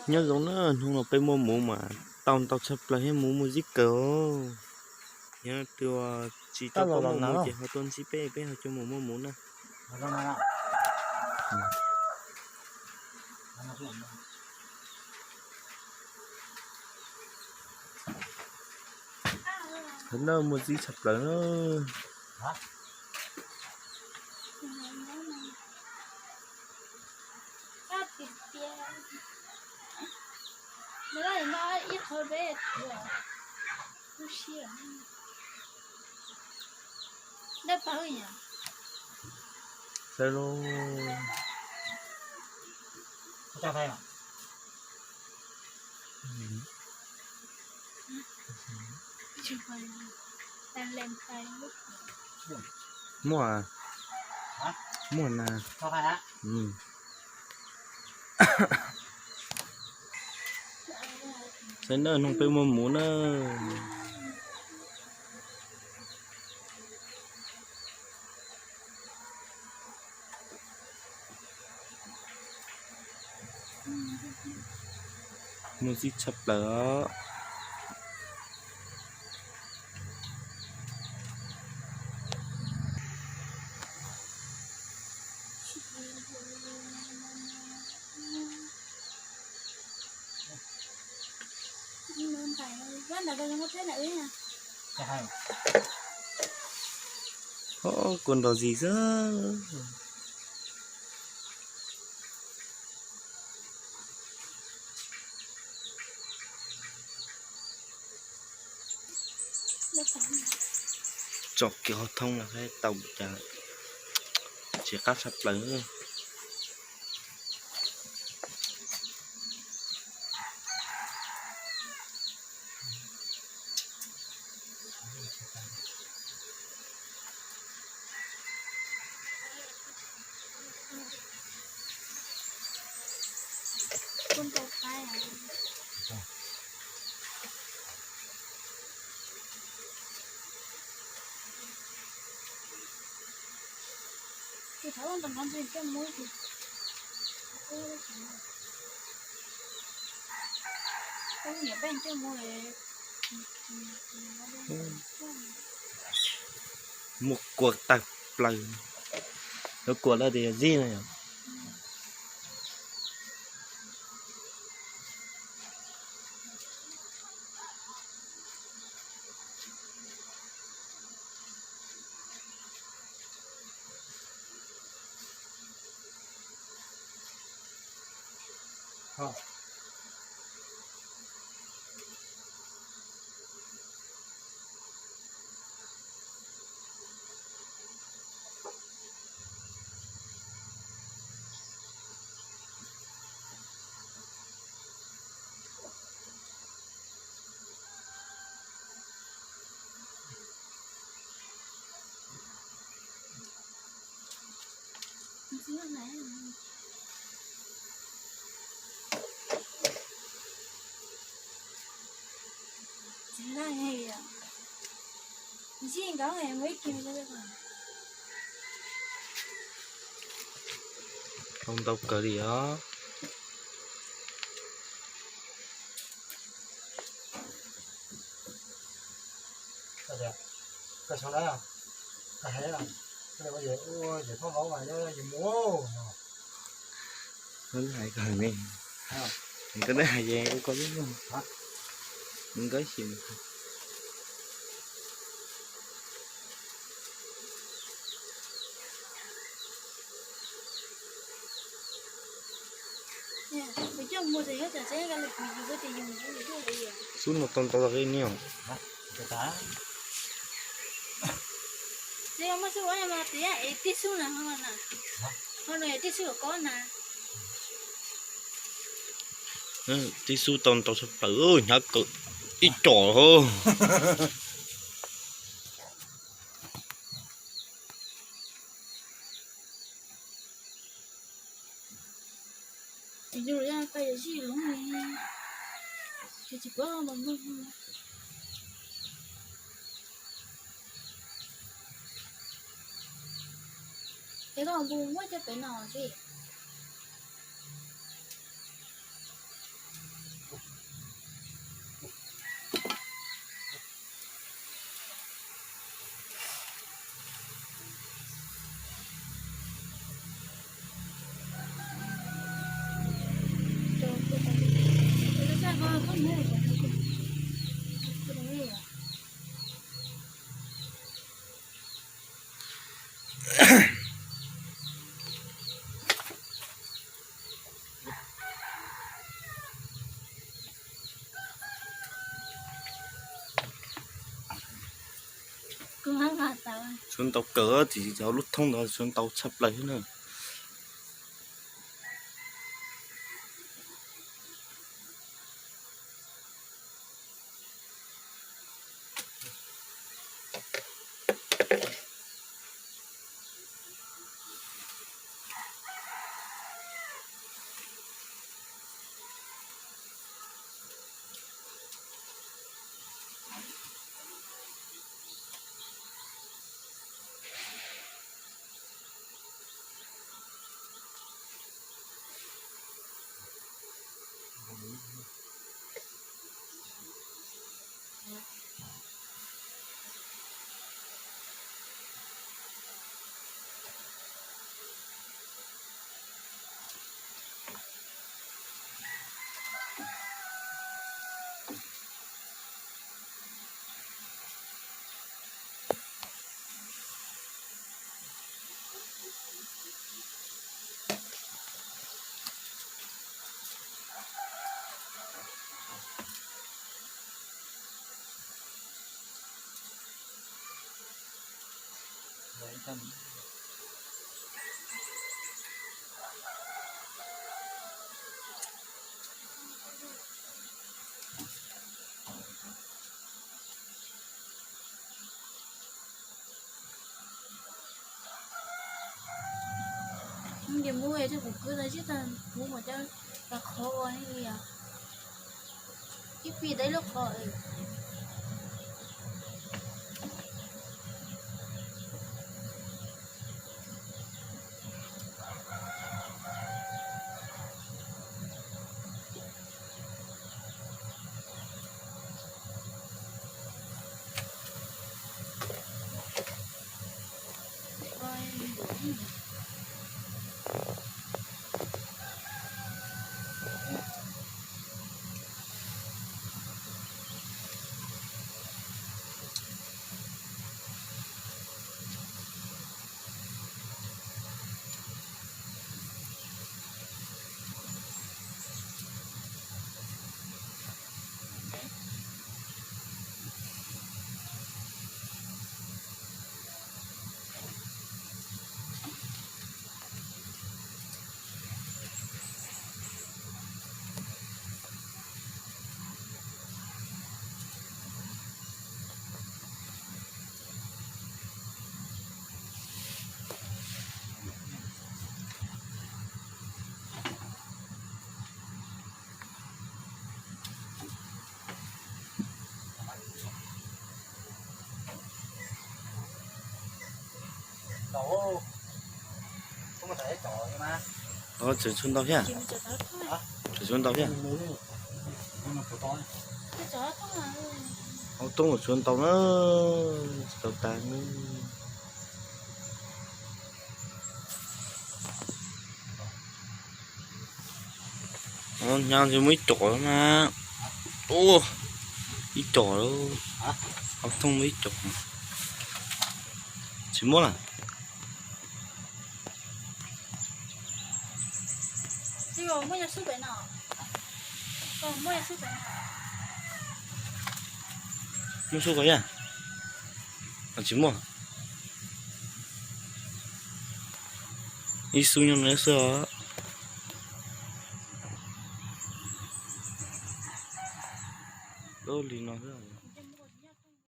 Nyob zoo na, hnub no peb muaj muv mas tau ntau tshaj plaws thiab, muv muaj zib kawg os. Yog tus tsis tau muaj muv ces ho tuaj ntsib peb, peb ho coj mus muaj muv na. Qhov no muaj zib tshaj plaws na. Saib lauj. Muaj, muaj na. Saib na, hnub no peb muaj muv na. Muaj zib tshaj plaws os. Ho kua nrog zis xwb. Tsom kiag qhov thoob no thiab tau cas tsis qab tshaj plaws. Muaj kua tawg plaws, lawv kua lawv tias zib no yom. Tau ntau kawg li os. Nkawd hais es ua koj lub, nkawd xyem. Xub no tau ntau li niam. Tib xub tau ntau tshaj plaws, hnyav kawg ib co. Es koj mus muab cov pem no xwb. Tshuav ntau kawg, tim cov lub thoob ntawd tshuav ntau tshaj plaws thiab na. Ces muab thiab kuv kwv tau sib tag kuv mus coj los qhov ua li os. Ib pis tau ib lub qhov. Tseem tshuav ntau thiab. Tseem tshuav ntau thiab. Hauv toob tshuav ntau na, tsis tau tas na. Hnyav ntsis muaj ib co mas. Ua, ib co, hauv toob muaj ib co. Tsis muaj lawm. Muaj xub ko yam, tsis muaj. Ib xub nyob no xwb os. Li no xwb.